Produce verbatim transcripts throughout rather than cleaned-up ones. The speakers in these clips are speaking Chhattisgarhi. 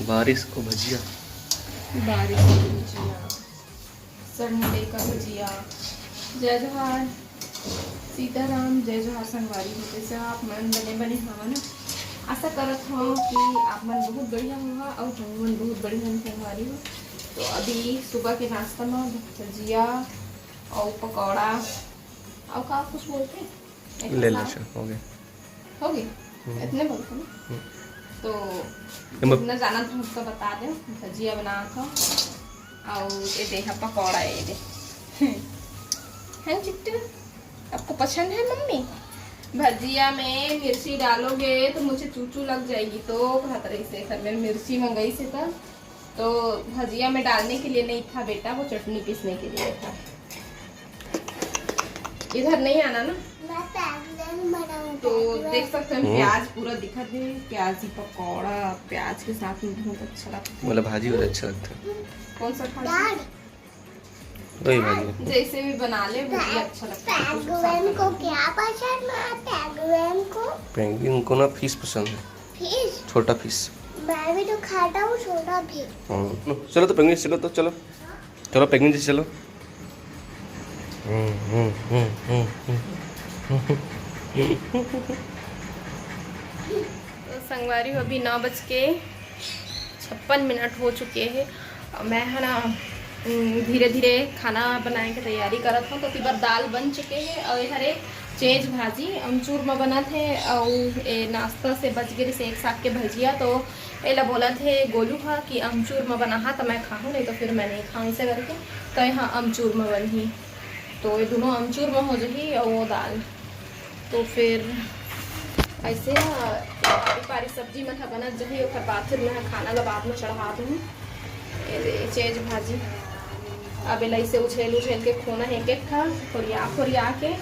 बारिश को भजिया। बारिश को भजिया, सब मुरई का भजिया। जय जोहार सीताराम, जय जोहार संगवारी हो। कैसे हो आप मन? बने बने हवा ना? आशा करत हो कि आप मन बहुत बढ़िया होगा और हम मन बहुत बढ़िया संगवारी हो। तो अभी सुबह के नाश्ता में भजिया और पकौड़ा और का कुछ बोलते हैं, एक ले लो, साथ। चल, हो गया। हो गई? हम्म। इतने बोलते ना। हम्म। तो एमे जितना जाना था उसका बता दे। भजिया बना था और ये देखा पकौड़ा, ये दे। हैं चिट्टू, आपको पसंद है मम्मी? भजिया में मिर्ची डालोगे तो मुझे चूचू लग जाएगी। तो कहत रही से घर में मिर्ची मंगाई से था, तो भजिया में डालने के लिए नहीं था बेटा, वो चटनी पीसने के लिए था। इधर नहीं आना ना। मैं पैगुएन बनाऊँ, तो पैगुएन। देख सकते हैं, हम्म। प्याज पूरा दिखत है, प्याज ही पकौड़ा प्याज के साथ में बहुत अच्छा लगता है। बोला भाजी वाला अच्छा लगता है। कौन सा भाजी? दाल। दही भाजी। जैसे भी बना ले, मुझे अच्छा लगता है। पैगुएन को क्या पसंद है? पैगुएन को? पेंगुइन को ना फिश पसंद है। फिश? छोटा फिश। मैं भी तो खाता हूँ छोटा फिश। हाँ। चलो तो पेंगुइन से चलो, तो चलो। चलो, पेंगुइन जी, चलो। तो संगवारी हो, अभी नौ बज के छप्पन मिनट हो चुके हैं। और मैं है ना, उम, धीरे धीरे खाना बनाए के तैयारी करत हूँ। तो तिबर दाल बन चुके हैं और ये हरे चेंज भाजी अमचूर में बनत है और ये नाश्ता से बच गए से एक साग के भजिया। तो एला बोलत हे गोलू हा कि अमचूर म बनाहा त मैं खाहूँ, नहीं तो फिर मैं नहीं खाऊँ, ऐसे करके। तो यहाँ अमचूर म बनही, तो ये दोनों अमचूर म हो जही और वो दाल। तो फिर ऐसे ना, एक बारी सब्जी मन ह बनत जही, ओकर बाद फिर मैं खाना ला बाद में चढ़ा दूँ। ये चेंज भाजी अब एला ऐसे उझेल उझेल के खोना है एक एक ठा, फोरिया फोरिया के।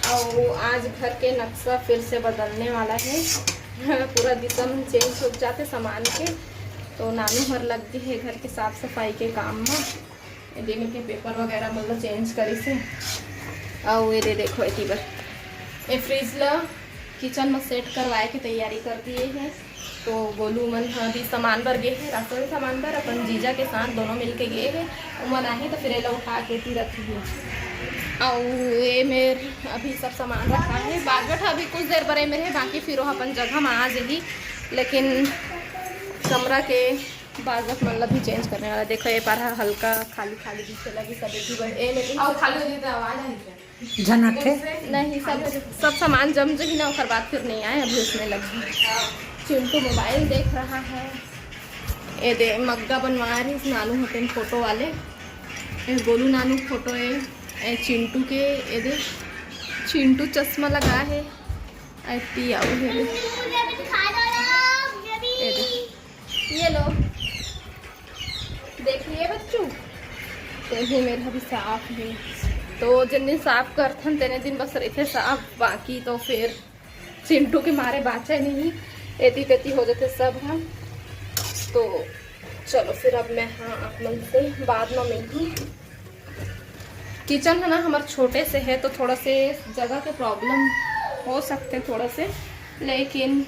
और आज घर के नक्शा फिर से बदलने वाला है। पूरा दिशा में चेंज हो जाते सामान के। तो नानू हर लग गए है घर के साफ सफाई के काम में। ये देख के पेपर वगैरह मतलब चेंज करी से। और ये दे देखो, एती बर ये फ्रिज ला किचन में सेट करवाए के तैयारी कर दिए हैं। तो गोलू मन ह अभी सामान बर गे हे, राशन सामान बर, अपन जीजा के साथ दोनों मिलके गे हे। ओमन आही तो फिर एला उठा के एती रखही। अउ ए मेर अभी सब सामान रखा है। बाजवट अभी कुछ देर बर ए मेर है, बाकी फिर वो अपन जगह में आ जाही। लेकिन कमरा के बाजवट मन ला भी चेंज करने वाला। देखो, ये पार ह हल्का खाली खाली दिखे लगी, सब एती बर ए मेर। अउ खाली हो जाए तो आवाज आ जाए। झनक है। नहीं, सब, सब सामान जम जही ना, ओकर बाद फिर नहीं आए, अभी उसमें लगी। चिंटू मोबाइल देख रहा है। ए दे, मग्गा बनवा रही नानू होते फोटो वाले। ए गोलू नानू फोटो है। ए चिंटू के, ए दे, चिंटू चश्मा लगा है। ए पियाऊ है। ए दे। ये लो, देखिए बच्चों, तो ये मेरा भी साफ है। तो जिन दिन साफ करथन, तेने दिन बस रहिथे साफ, बाकी तो फिर चिंटू के मारे बाँचे नहीं, एती तेती हो जाते सब हम। तो चलो फिर, अब मैं, हाँ, आप मन से बाद में मिलूँ। किचन है ना हमार छोटे से है, तो थोड़ा से जगह के प्रॉब्लम हो सकते थोड़ा से, लेकिन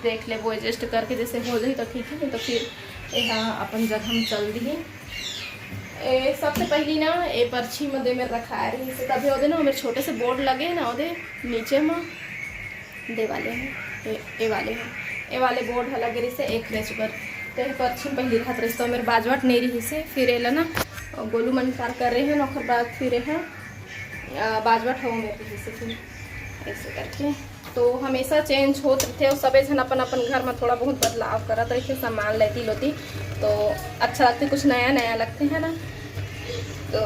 देख लेबो, एडजस्ट करके जैसे हो जाही तो ठीक है, नहीं तो फिर एहा अपन जगह में चल दिही। ए, सबसे पहली ना ए परछी में दे मेर रखा रही से, तभी ओदे ना मेरे छोटे से बोर्ड लगे ना, ओदे नीचे में दे वाले हैं, ए, ए वाले हैं, ए वाले बोर्ड ह लगे रही से एक रेच बर। तो ये परछी में पहली रहत रही से, तो मेरे बाजवट नहीं रही से, फिर एला ना गोलू मन पार कर रहे हैं ना, ओकर बाद फिर एहा, आ, बाजवट हो मेरे रही से, फिर ऐसे करके। तो हमेशा चेंज होत रहिथे, अउ सबे झन अपन अपन घर में थोड़ा बहुत बदलाव करत रहिथे, सामान लेती लोती, तो अच्छा लगथे, कुछ नया नया लगथे, है ना। तो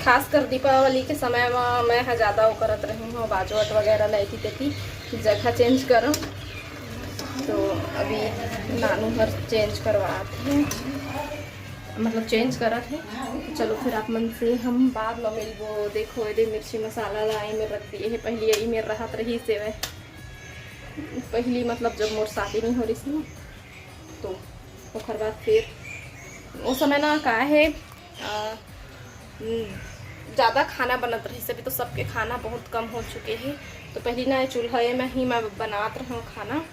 खासकर दीपावली के समय में मैं ह ज़्यादा वो करत रही हूँ, बाजवट वगैरह लेती तेती जगह चेंज करम। तो अभी नानू घर चेंज करवात हे, मतलब चेंज करत हे। चलो फिर आप मन से हम बाद में मिलबो। देखो, ये दे मिर्ची मसाला ला एमेर रख दिए हे, पहली यही मेर रहत रही से वह पहली, मतलब जब मोर शादी नहीं हो रही थी ना, तो ओकर बाद फिर वो समय ना का है, आ, हम्म, ज़्यादा खाना बनत रही, सभी तो सबके खाना बहुत कम हो चुके हैं। तो पहली ना चूल्हा में ही मैं बनात रहूँ खाना,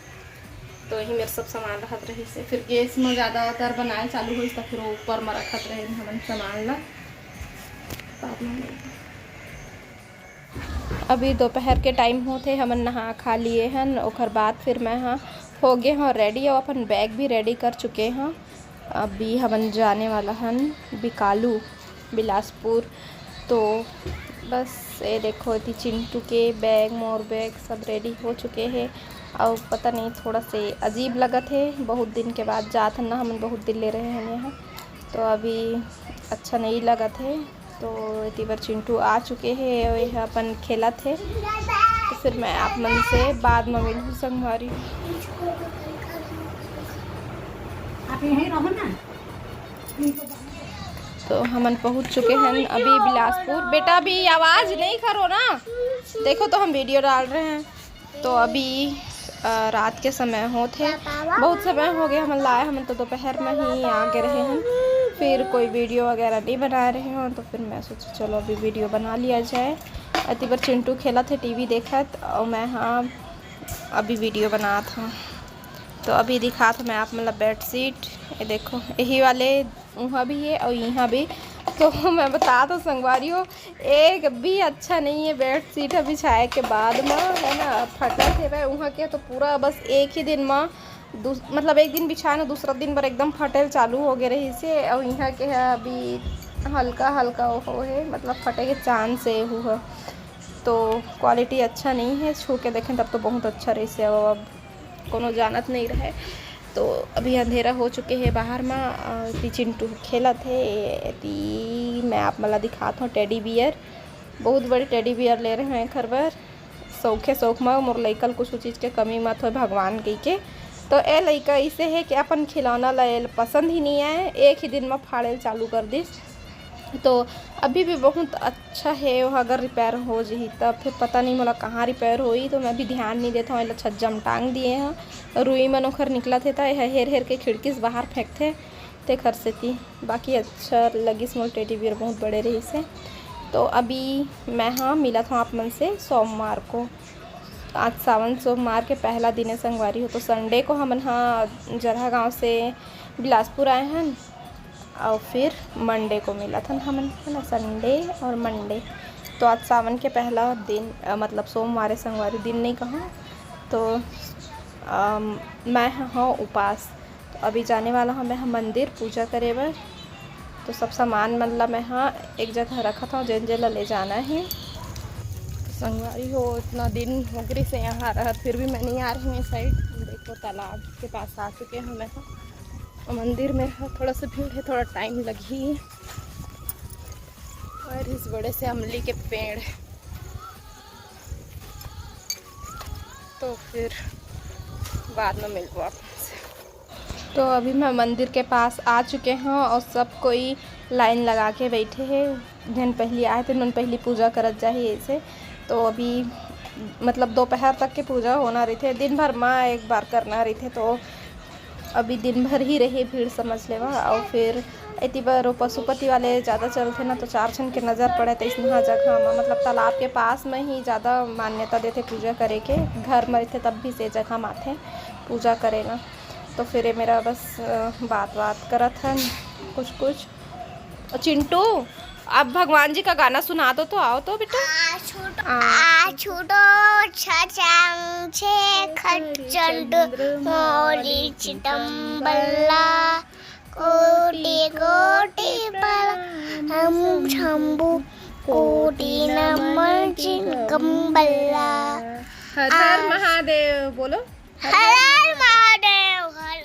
तो यही मेर सब सामान रखत रहिस हे। फिर गैस में ज़्यादातर बनाए चालू होइस, त फिर वो ऊपर में रखत रहे हमन सामान ला। बाद में अभी दोपहर के टाइम होत हे, हमन नहा खा लिए हन, ओकर बाद फिर मैं हा हो गे हव रेडी, अउ अपन बैग भी रेडी कर चुके हव। अभी हमन जाने वाला हन बिकालू, बिलासपुर। तो बस ये देखो, एती चिंटू के बैग, मोर बैग सब रेडी हो चुके हे। अउ पता नहीं, थोड़ा से अजीब लगत हे, बहुत दिन के बाद जात हन ना, हमन बहुत दिन ले रहे हन यहाँ, तो अभी अच्छा नहीं लगत हे। तो एती बर चिंटू आ चुके हे, अउ ये ह अपन खेलत हे। तो फिर मैं आप मन से बाद में मिलहूँ संगवारी। आप यहीं रहो ना। तो हमन पहुंच चुके हैं अभी बिलासपुर। बेटा, अभी आवाज़ नहीं करो ना, देखो तो हम वीडियो डाल रहे हैं। तो अभी अ, रात के समय होत हे, बहुत समय हो गया हमन लाए, हमन तो दोपहर में ही आ गे रहे हन, फिर कोई वीडियो वगैरह नहीं बना रहे हन, तो फिर मैं सोची चलो अभी वीडियो बना लिया जाए। एती बर चिंटू खेलत हे टीवी देखत, अउ मैं हा अभी वीडियो बनात हव। तो अभी दिखात हव मैं आप मन ला बेडशीट, ये देखो, यही वाले उहाँ भी हे अउ इहाँ भी। तो मैं बतात हव संगवारी हो, एक भी अच्छा नहीं हे बेडशीट ह बिछाए के बाद म, है ना, फटत हेवय। उहाँ के तो पूरा बस एक ही दिन म, दूस-, मतलब एक दिन बिछाए ना, दूसरा दिन बर एकदम फटे ल चालू हो गे रहिस हे। अउ इहाँ के ह अभी हल्का हल्का ओहो हे, मतलब फटे के चांस हे एहू ह। तो क्वालिटी अच्छा नहीं हे, छू के देखें तब तो बहुत अच्छा रहिस हे। अब कोनो जानत नहीं रहे। तो अभी अंधेरा हो चुके हे बाहर म, अ, एती चिंटू खेलत हे। एती मैं आप मन ला दिखात हव टेडी बियर, बहुत बड़े टेडी बियर ले रहे हव एखर बर। सौखे सौख म मोर लइका ल कुछु चीज के कमी मत होय भगवान कहि के। तो ए लइका अइसे हे कि अपन खिलौना ल एल पसंद ही नहीं आए, एक ही दिन म फाड़े ल चालू कर दिस। तो अभी भी बहुत अच्छा हे, वो अगर रिपेयर हो जही तब फिर पता नहीं मोला कहाँ रिपेयर होई, तो मैं भी ध्यान नहीं देत हव। एला छज्जा म टांग दिए हव, रुई मन ओखर निकलत हे, त एह हेर हेर के खिड़की से बाहर फेंकथे, तेखर सेती। बाकी अच्छा लगिस मोर टेडी बियर, बहुत बड़े रहिस हे। तो अभी मैं हा मिलत हव आप मन से सोमवार को। आज सावन सोमवार के पहला दिन हे संगवारी हो, तो संडे को हमन हा जरहा गांव से बिलासपुर आए हन। अउ फिर मंडे को मिलत हन हमन, है ना, संडे और मंडे। तो आज सावन के पहला दिन, अ, मतलब सोमवार हे संगवारी, दिन नहीं कहूँ, तो, अम, मैं ह-, हव उपास। तो अभी जाने वाला हव मैं ह मंदिर पूजा करे बर। तो सब सामान मन ला मैं ह एक जगह रखत हव, जेन जेन ला ले जाना हे। तो संगवारी हो, इतना दिन हो गे से यहाँ रहत, फिर भी मैं नहीं आ रही हूँ इस साइड। देखो, तालाब के पास आ चुके हव मैं ह। मंदिर में ह थोड़ा सा भीड़ हे, थोड़ा टाइम लगही। और इस बड़े से अमली के पेड़, तो फिर बाद में मिलबो आप से। तो अभी मैं मंदिर के पास आ चुके हव और सब कोई लाइन लगा के बैठे हे। जेन पहली आए, तेन मन पहली पूजा करत जाही ऐसे। तो अभी मतलब दोपहर तक के पूजा होना रहिथे, दिन भर म एक बार करना रहिथे, तो अभी दिन भर ही रही भीड़, समझ लेवा। अउ फिर एती बर वो पशुपति वाले ज़्यादा चलथे ना, तो चार झन के नज़र पड़े, तो इसनहा जगह म, मतलब तालाब के पास में ही ज़्यादा मान्यता देथे पूजा करे के। घर में रहिथे तब भी से जगह म आथे पूजा करे ला। तो फिर ये मेरा बस, अ, बात बात करत हन कुछ कुछ। चिंटू, अब भगवान जी का गाना सुना दो तो, आओ तो बेटा। आ छूटो, आ आ छूटो छचांग छे खट चंड मोली चितम बल्ला। कोटि कोटि प्रणाम शंभु, कोटि नमन चिंकम बल्ला। हर हर आ महादेव बोलो। हर हर महादेव, हर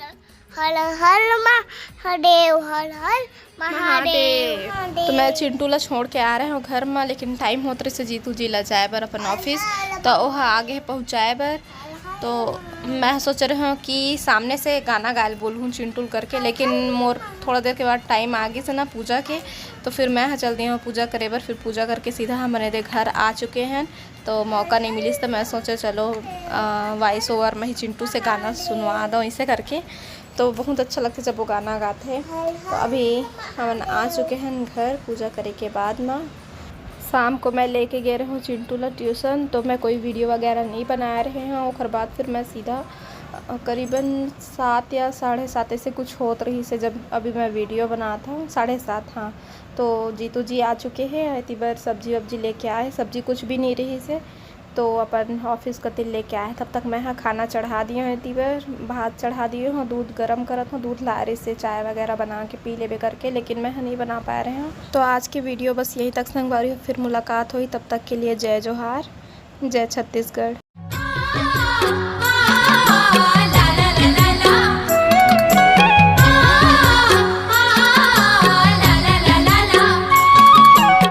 हर हर महादेव, हर हर महादेव। तो मैं चिंटू ला छोड़ के आ रहे हव घर म, लेकिन टाइम होत रहिस हे जीतू जी ला जाए बर अपन ऑफिस, तो ओह आगे पहुँचाए बर। तो मैं सोच रहे हव कि सामने से गाना गायल बोलहूँ चिंटू ल करके, लेकिन मोर थोड़ा देर के बाद टाइम आ गिस हे ना पूजा के, तो फिर मैं ह चल दिए हव पूजा करे बर। फिर पूजा करके सीधा हमन एदे घर आ चुके हन। तो मौका नहीं मिलिस, तो मैं सोचे चलो, अ, वॉइस ओवर में ही चिंटू से गाना सुनवा दो, इसे करके। तो बहुत अच्छा लगता जब वो गाना गाथे। तो अभी हमन आ चुके हैं घर पूजा करे के बाद में। शाम को मैं लेके गए रहे हूँ चिंटू ला ट्यूशन, तो मैं कोई वीडियो वगैरह नहीं बनाए रहे हूँ। ओकर बाद फिर मैं सीधा करीबन सात या साढ़े सात ऐसे कुछ होत रहिस हे, जब अभी मैं वीडियो बनात हूँ, साढ़े सात, हाँ। तो जीतू जी आ चुके हैं, एती बर सब्जी वब्जी लेके आए, सब्जी कुछ भी नहीं रहिस हे, तो अपन ऑफिस कति लेके आए। तब तक मैं ह खाना चढ़ा दिए हूँ, एती बर भात चढ़ा दिए हूँ, दूध गरम करत हूँ, दूध ला रहिस हे चाय वगैरह बना के पी लेबे करके, लेकिन मैं ह नहीं बना पाए रहे हूँ। तो आज के वीडियो बस यहीं तक संगवारी हो, फिर मुलाकात होही, तब तक के लिए जय जोहार, जय छत्तीसगढ़।